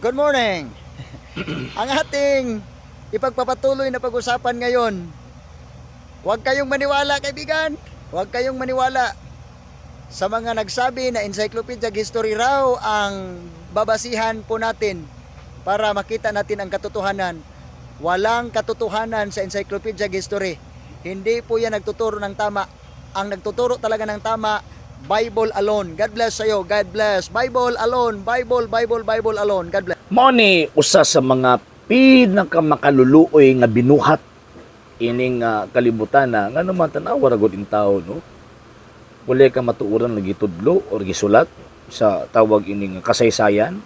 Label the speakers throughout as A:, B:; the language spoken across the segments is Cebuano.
A: Good morning! Ang ating ipagpapatuloy na pag-usapan ngayon, huwag kayong maniwala, kaibigan, huwag kayong maniwala sa mga nagsabi na Encyclopedia History raw ang babasihan po natin para makita natin ang katotohanan. Walang katotohanan sa Encyclopedia History. Hindi po yan nagtuturo ng tama. Ang nagtuturo talaga ng tama, Bible alone. God bless sa'yo. God bless. Bible alone. Bible, Bible, Bible alone. God bless.
B: Mao ni usa sa mga pinakamakaluluoy nga binuhat ining kalibutan na ngano man tan-awa ra gud in tao, no? Wala ka matuoran nga gitudlo or gisulat sa tawag ining kasaysayan,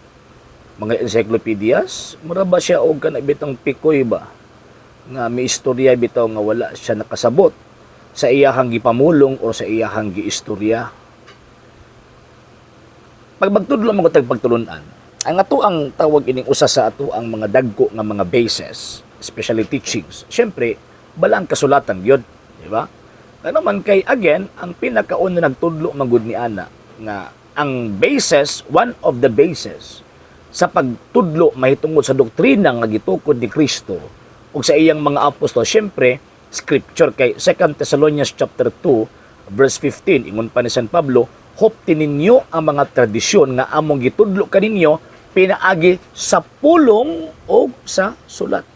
B: mga encyclopedias. Mura ba siya og kana bitang pikoy ba nga may istorya bitaw nga wala siya nakasabot sa iyahang gipamulong or sa iyahang giistorya. Pag magtudlo mo tag pagtulunan, ang ato ang tawag ining usa sa ato ang mga dagko nga mga bases, especially teachings, syempre balaang kasulatan gyud, di ba? Ano man kay again, ang pinakauna nagtudlo man gud ni ana nga ang basis, one of the bases sa pagtudlo mahitungod sa doktrina nga gitukod ni Kristo ug sa iyang mga apostol, syempre scripture. Kay 2 Thessalonians chapter 2 verse 15, ingon pa ni San Pablo, "Hupti ninyo ang mga tradisyon nga among gitudlo kaninyo pinaagi sa pulong o sa sulat."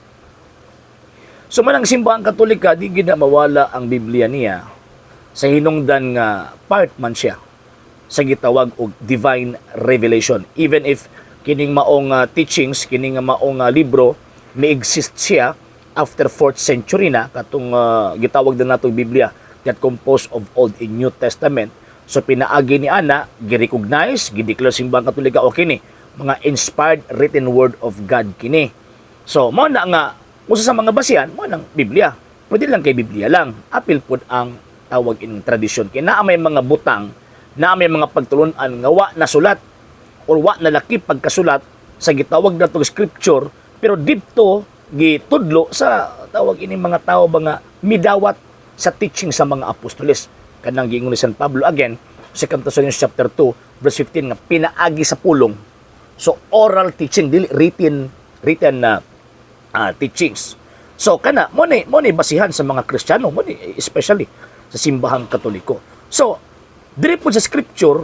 B: So man ang Simbahang Katolika, di gid na mawala ang Biblia niya sa hinungdan nga part man siya sa gitawag og divine revelation. Even if kining maong teachings, kining nga maong libro may exist siya after 4th century na, katong gitawag na natong Biblia that composed of Old and New Testament. So pinaagi ni ana, gi-recognize, gi-declare Simbahang Katolika, okay ni mga inspired written word of God kini. So mao na nga usa sa mga basihan mao nang Biblia. Pwede lang kay Biblia lang. Apil pud ang tawag ining tradisyon. Kay naa may mga butang, naa may mga pagtulunan nga wa nasulat or wa nalakip pagkasulat sa gitawag natong scripture, pero didto gitudlo sa tawag ini mga tao ba nga midawat sa teaching sa mga apostoles. Kanang giingon ni San Pablo again, 2 Thessalonians chapter 2 verse 15 nga pinaagi sa pulong. So oral teaching, dili written written na teachings. So kana mo ni basihan sa mga Kristiyano, mo ni especially sa Simbahang Katoliko. So diri po sa scripture,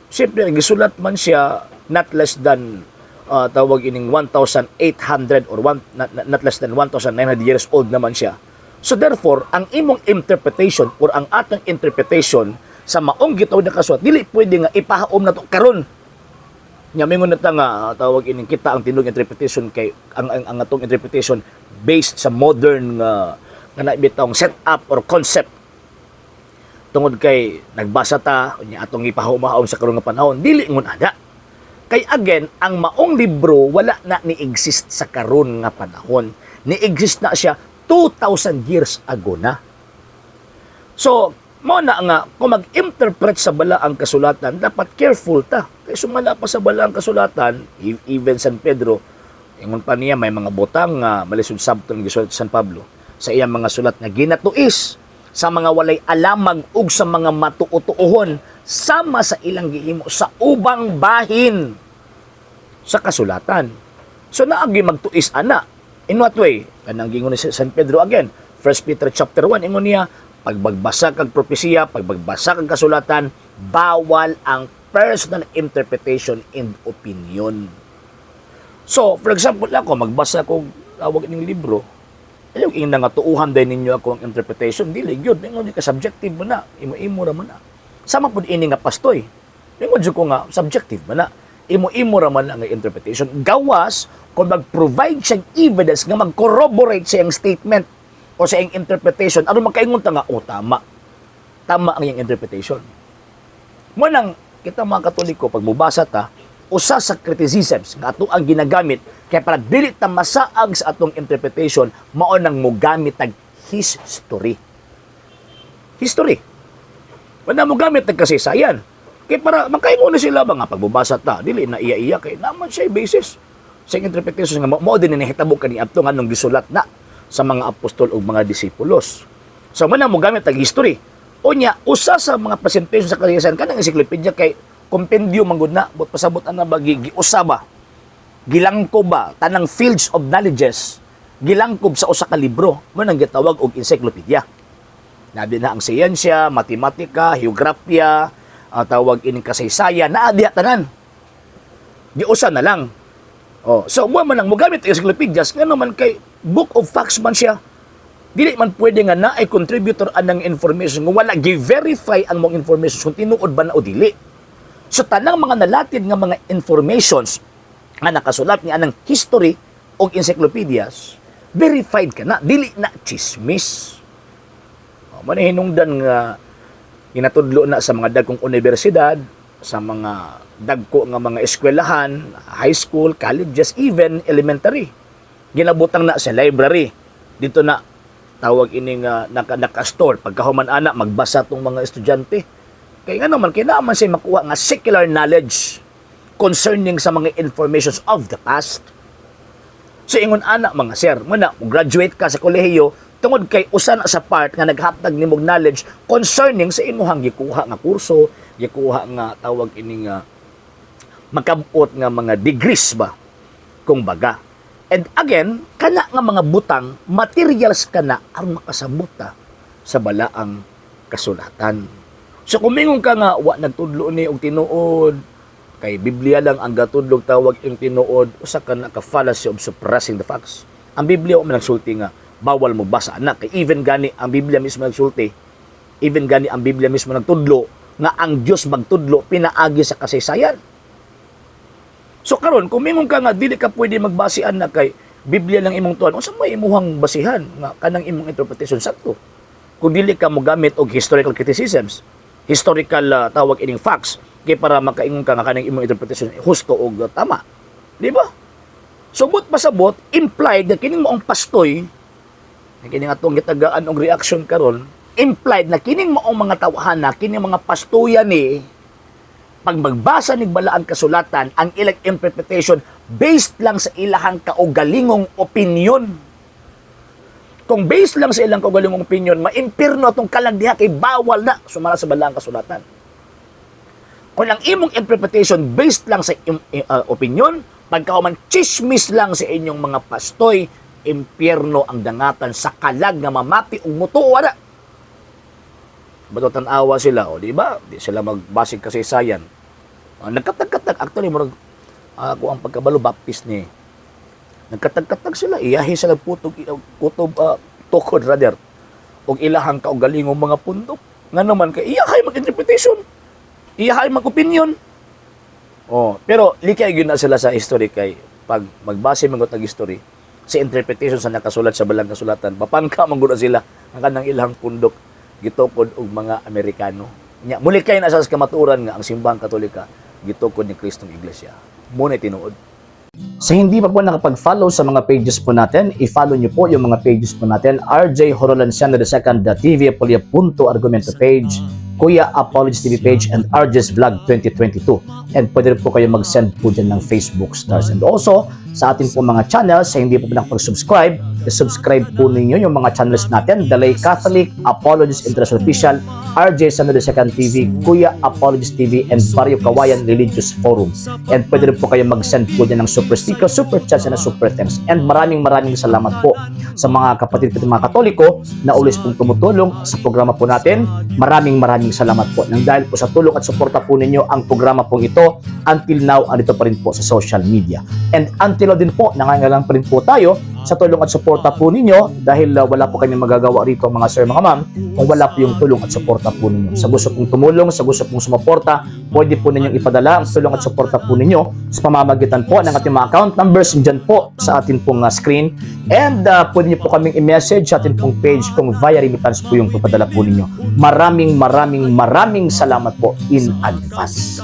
B: siyempre gisulat man siya not less than tawag ining 1,800 or one, not less than 1,900 years old naman siya. So therefore, ang imong interpretation or ang atong interpretation sa maong gitawag na kasulat, dili pwede nga ipahaom na to karon. Nya mingon na ta nga tawag ining kita ang tinuod interpretation kay ang atong interpretation based sa modern nga nga naibitawng set up or concept tungod kay nagbasa ta unya atong ipahaom sa karon nga panahon. Dili ngon ana. Kay again, ang maong libro wala na ni exist sa karon nga panahon. Ni exist na siya 2000 years ago na. So mo na nga kung mag-interpret sa balaang kasulatan, dapat careful ta. Kay sumala pa sa balaang kasulatan, even San Pedro, ingon pa niya may mga butang nga malisod sabton gisulat San Pablo sa iyang mga sulat nga ginatuis sa mga walay alamag ug sa mga matuo-tuohon sama sa ilang gihimo sa ubang bahin sa kasulatan. So naagi magtuis ana. In what way? Kanang giingon ni San Pedro again, 1 Peter chapter 1, ingon niya, pagbagbasa kag propesiya, pagbagbasa kag kasulatan, bawal ang personal interpretation and opinion. So, for example, ako magbasa ko tawag ining libro, ayaw ing nga tuuhan din ninyo ako ang interpretation, dili gyud, ingon ka subjective mo na, imo-imo ra man na. Sama pud ini nga pastoy. Ingon jud ko nga subjective man na. Imo-imo ra man ang interpretation. Gawas kung mag-provide siyang evidence nga mag-corroborate sa iyang statement o sa iyang interpretation, aron makaingon ta nga, oh, tama. Tama ang iyang interpretation. Mo nang kita mga Katoliko, pag mubasa ta, usa sa criticisms nga ato ang ginagamit kay para dili ta masaag sa atong interpretation, mao nang mogamit tag history. History. Wala mo gamit tag kasaysayan. Kay para makaingon na sila ba nga pagbabasa ta, dili na iya-iya kay naman siya basis sa interpretation nga mao din ni nahitabo kani adto nga nung gisulat na sa mga apostol ug mga disipulos. So man mo gamit tag history. Unya, usa sa mga presentation sa kasaysayan kanang encyclopedia kay compendium man gud na, but pasabot ana ba giusa ba. Gilangkob ba tanang fields of knowledges, gilangkob sa usa ka libro, mao nang gitawag og encyclopedia. Nabi na ang siyensya, matematika, geografiya, tawag ining kasaysayan, naa diha tanan. Giusa na lang. Oh, so mo man ang mogamit ang encyclopedias nga naman kay book of facts man siya. Dili man pwede nga naay contributor anang information nga wala gi-verify ang mong information kung tinuod ba na o dili. So tanang mga nalatid nga mga informations nga nakasulat ni anang history o encyclopedias, verified ka na, dili na chismis. O, man hinungdan nga ginatudlo na sa mga dagkong universidad, sa mga dagko nga mga eskwelahan, high school, colleges, even elementary. Ginabutang na sa library. Dito na tawag ining naka-store. Pagkahuman ana, magbasa tong mga estudyante. Kay nga naman kailangan man siya makuha nga secular knowledge concerning sa mga informations of the past. So ingon ana, mga sir, muna graduate ka sa kolehiyo tungod kay usa na sa part nga naghatag nimog knowledge concerning sa imuhang gikuha nga kurso, gikuha nga tawag ini nga makabot nga mga degrees ba kung baga. And again, kana nga mga butang, materials kana aron makasabot ta sa balaang kasulatan. So kung mingon ka nga wa nagtudlo ni og tinuod, kay Biblia lang ang gatudlog tawag yung tinuod, usa ka na ka fallacy of suppressing the facts. Ang Biblia wa man nagsulti nga bawal mo basa anak. Kay even gani ang Biblia mismo nagsulti, even gani ang Biblia mismo nagtudlo nga ang Dios magtudlo pinaagi sa kasaysayan. So karon, kung mingon ka nga dili ka pwede magbasian na kay Biblia lang imong tuan, unsa may imuhang basihan nga kanang imong interpretation sakto? Kung dili ka mogamit og historical criticisms, historical tawag ining facts kay para makaingon ka nga kanang imong interpretation husto og tama. Di ba? So but pasabot implied na kining maong pastoy na kining atong gitagaan og reaction karon, implied na kining maong mga tawhana, kining mga pastoya ni pag magbasa nig balaang kasulatan, ang ilang interpretation based lang sa ilahang kaugalingong opinion. Kung based lang sa ilang kaugalingong opinion, maimpirno atong kalag diha kay bawal na sumala sa balaang kasulatan. Kung ang imong interpretation based lang sa opinion, pagkauman chismis lang sa inyong mga pastoy, impyerno ang dangatan sa kalag nga mamati og mutuo ana. Bato tan-awa sila, o di ba? Di sila magbasig kasaysayan. Nagkatag-katag actually, murag ako ang pagkabalo, Baptist ni. Nagkatag-katag sila, iyahi sila putog kutob, tukod rather, og ilahang kaugalingong mga pundok. Nga naman kay iya kay mag-interpretation. Iya kay mag-opinion. Oh, pero likay gyud na sila sa history kay pag magbase man gud og history sa interpretation sa nakasulat sa balang kasulatan, mapangka man gud na sila ang kanang ilang pundok gitukod og mga Amerikano. Nya muli kay na sa kamatuoran nga ang Simbahang Katolika gitukod ni Kristong Iglesia. Mo na tinuod. Sa hindi pa po nakapag-follow sa mga pages po natin, i-follow nyo po yung mga pages po natin. RJ Horolanciano II, the TV Apolia Punto Argumento page, Kuya Apologies TV page, and RJ's Vlog 2022. And pwede rin po kayo mag-send po dyan ng Facebook stars. And also, sa ating po mga channels, sa hindi po nakapag-subscribe, i-subscribe po ninyo yung mga channels natin: The Lay Catholic, Apologies International Official, RJ Sano II TV, Kuya Apologies TV, and Barrio Kawayan Religious Forum. And pwede rin po kayo mag-send po dyan ng super sticker, super chats, and super thanks. And maraming maraming salamat po sa mga kapatid ko, mga Katoliko na always pong tumutulong sa programa po natin. Maraming maraming salamat po. Nang dahil po sa tulong at suporta po ninyo, ang programa pong ito until now andito pa rin po sa social media. And until now din po, nangangailangan pa rin po tayo sa tulong at suporta po ninyo dahil wala po kami magagawa rito, mga sir, mga ma'am, kung wala po yung tulong at suporta po ninyo. Sa gusto pong tumulong, sa gusto pong sumuporta, pwede po ninyong ipadala ang tulong at suporta po ninyo sa pamamagitan po ng ating mga account numbers dyan po sa ating pong screen. And pwede niyo po kaming i-message sa ating pong page kung via remittance po yung papadala po ninyo. Maraming maraming maraming salamat po in advance.